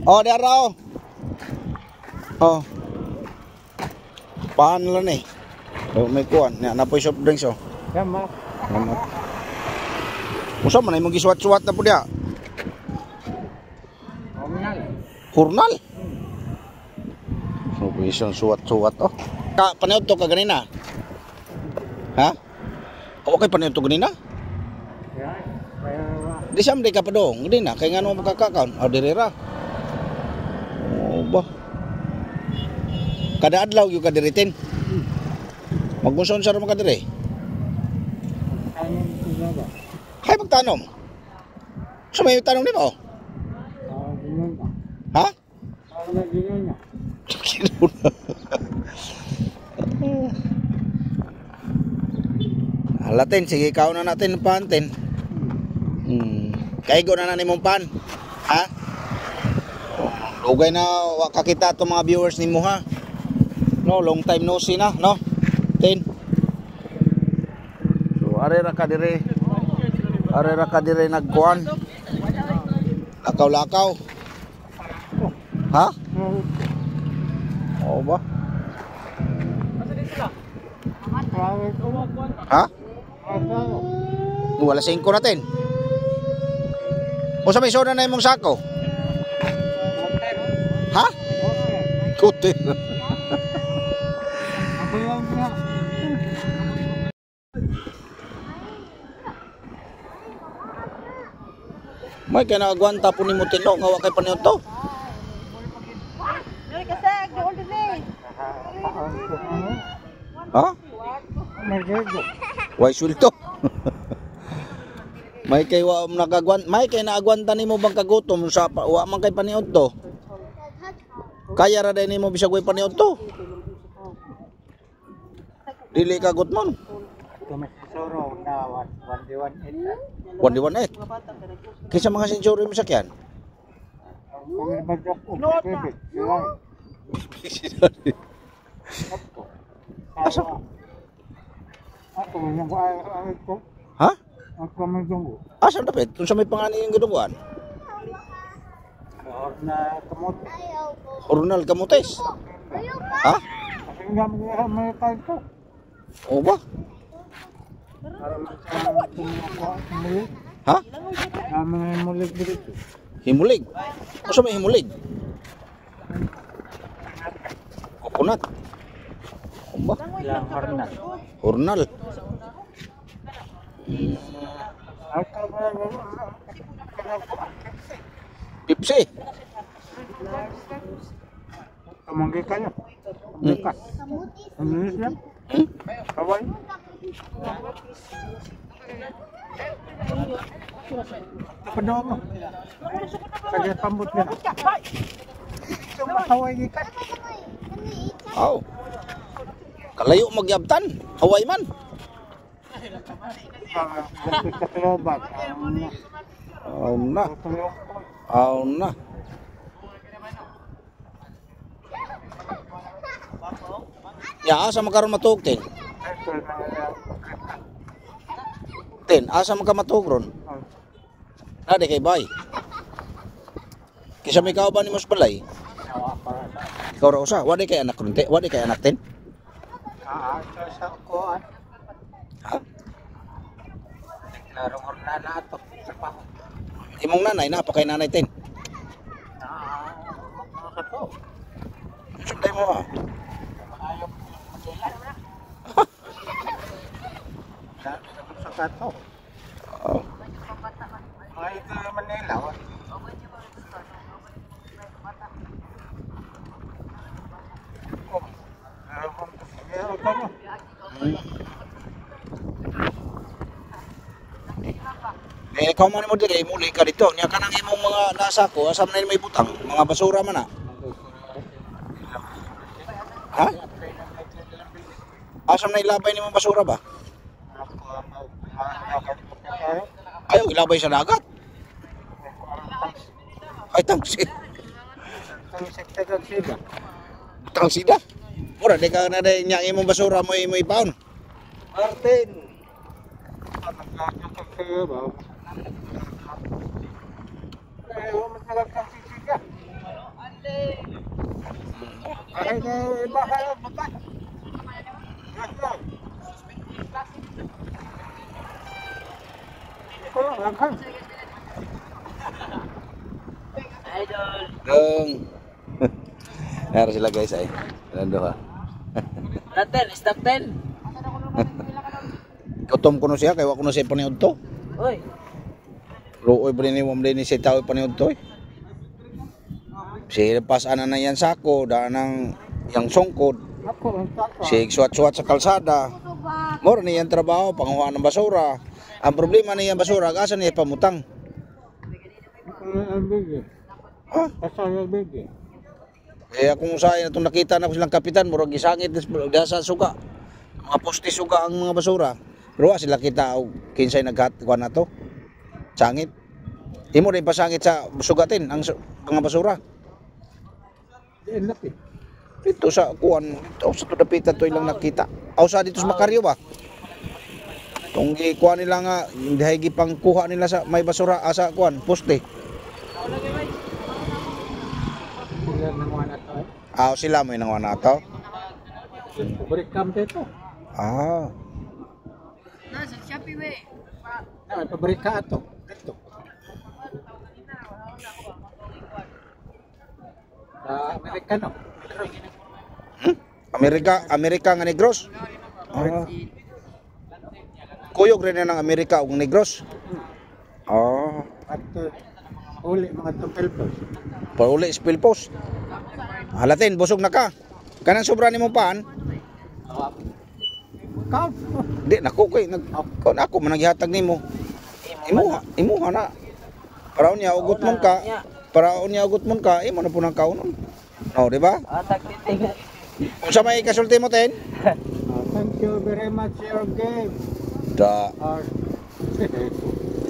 Oh, di araw. Oh. Paan lang eh. Oh, may kuan. Nya na po soft drinks oh. Tama. Salamat. Usa man ay mong gisuwat-suwat na po diya. Hornal. Hurnal. So, isang suwat-suwat oh. Ka paniud to ka ganina. Ha? Okay, paniud to ganina. Yan. Kaya Di siyam di ka pa dong. Di na kay ngano makakakaon. Oh, diri ra. Oh, ba. Kada adlaw gyud ka diri tin. Magunson sa ra man ka diri. Kanin ko na ba? Hay magtanom. So may tanong nimo? Ah, ganyan na. Ha? Ah, ganyan na. Halatin, sige kaon na natin ang pantin. Kaigo na na nimong pan. Ha? Dugay na wa kakita to mga viewers nimo ha. No, long time no see na, no? Tin. So are ra ka dire. Are ra ka dire nagkuan. Lakaw-lakaw. Ha? Oo ba? Ha? Wala 5 natin. O sa may soda na imong sako? Ha? Kutin. May kaya nakaagwanta po ni Mutino nga wa kay paniod to. Ha? Why sulto? May kay wa nakagwan, may kay naagwanta nimo bang kagutom sa wa man kay paniod to. Kaya ra day nimo bisag way paniod to. Dili ka gutmon. Tumisuro na 118. 118. Kinsa mga sensyuri mo sakyan? Asa? Ha? Asa dapit? Kung sa may pangani yung gidungguan? Ornal Camotes. Ha? O ba? Ha? Himulig. Asa may himulig? Coconut. O ba? Ornal. Pipsi. Tumanggi kayo. Bukas. Ano siya? Hmm? Kaway. Padaw mo. Kaya pambot niya. Kaway gikan. Aw. Kalayo magyabtan. Hawaii man. Aw na. Aw na. Ya, asa man karon matuog tin? Tin, asa man ka matuog ron? Na di kay bay. Kisa may kauban nimo sa balay? Ikaw ra usa, wa di kay anak ron te? Wa di kay anak tin? Ha? Imong nanay na pa kay nanay tin. Sunday mo ha. Oh. Eh, ikaw man mo dire, muli ka dito. Nya kanang imong mga nasa ko, asa man may butang, mga basura man na. Ha? Asa man ilabay nimong basura ba? Ayaw ilabay sa dagat. Ay tangsi. Tangsida. Mura di ka na day nya imong basura mo imo ipaon. Martin. Ay, kay baka baka. Ko lang. Idol. Dong. Meron sila, guys, ay. Ilan ha? Natin, stop 10. Gutom ko no siya kay wa ko no siya paniud to. Uy. Luoy ba ni mo ni siya tao paniud to eh. Si pas ana na yan sako, daan ng yang songkod, Ako ang tako. si suwat-suwat sa kalsada. Moro ni yan trabaho, panguha ng basura. Ang problema niya basura, asa niya pamutang? Ang bigi. Ha? Asa ang bigi. Kaya kung usahay na itong nakita na ko silang kapitan, murag gisangit sa suga. Mga poste suga ang mga basura. Pero wa sila kita og kinsay naghat kuan na to. Sangit. Imo rin pasangit sa sugatin ang mga basura. Di lapi. Dito sa kuan, dito sa tudapitan to ilang nakita. Aw sa dito sa Makaryo ba? Tong gikuan nila nga dihay gipang kuha nila sa may basura asa kuan poste. Sila nang wala to. Eh. Aw sila may nangwa na to. Pabrikam dito. Ah. Nasa Shopee we. Na, pabrika ato. Dito. Sa Amerikano. Amerika, Amerika nga Negros. Ah. Kuyog rin na ng Amerika og Negros. Ah, At uli mga tupilpos. pauli sa Pilpos. Halatin, busog na ka. Kanang sobra nimo paan? Kaw. Di nako kay nag kon ako man naghihatag nimo. Imuha, imuha na. Para unya ugot mon ka. Para unya ugot mon ka, imo na po nang kaunon. No, di ba? Atag titing. Unsa may kasulti mo ten? Thank you very much your game. Da. Or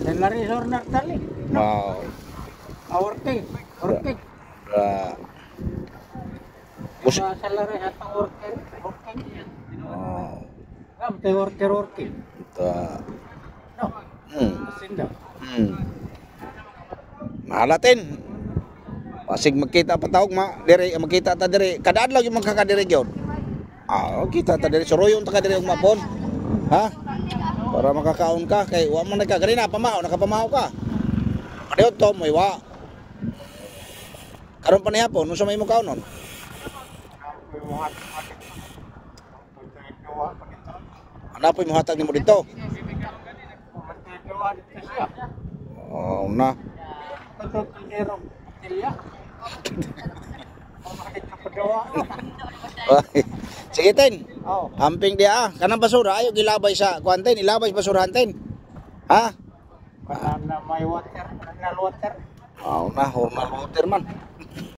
Salary or Nartali. Wow. Our king. Working. Da. Bus Salary atong worker. Working. Oh. Ram te worker working. Da. No. Sinda. Mahalatin. Pasig magkita pa tawag ma dire magkita ta dire kada adlaw yung magkakadire gyud. Ah, kita ta dire suroyon ta ka dire ug mapon. Ha? Para makakaon ka kay wa man nagkagari na pamahaw nakapamahaw ka. Padiot to moy wa. Karon pa niya po, unsa may mo kaonon? Ana po'y mohatag nimo dito. Oh, na. Sige ten. Oh. Amping dia ah. Kanang basura ayo gilabay sa kuan ten, ilabay sa basurahan ten. Ha? Kana na may water, kanal water. Oh, na hornal water man.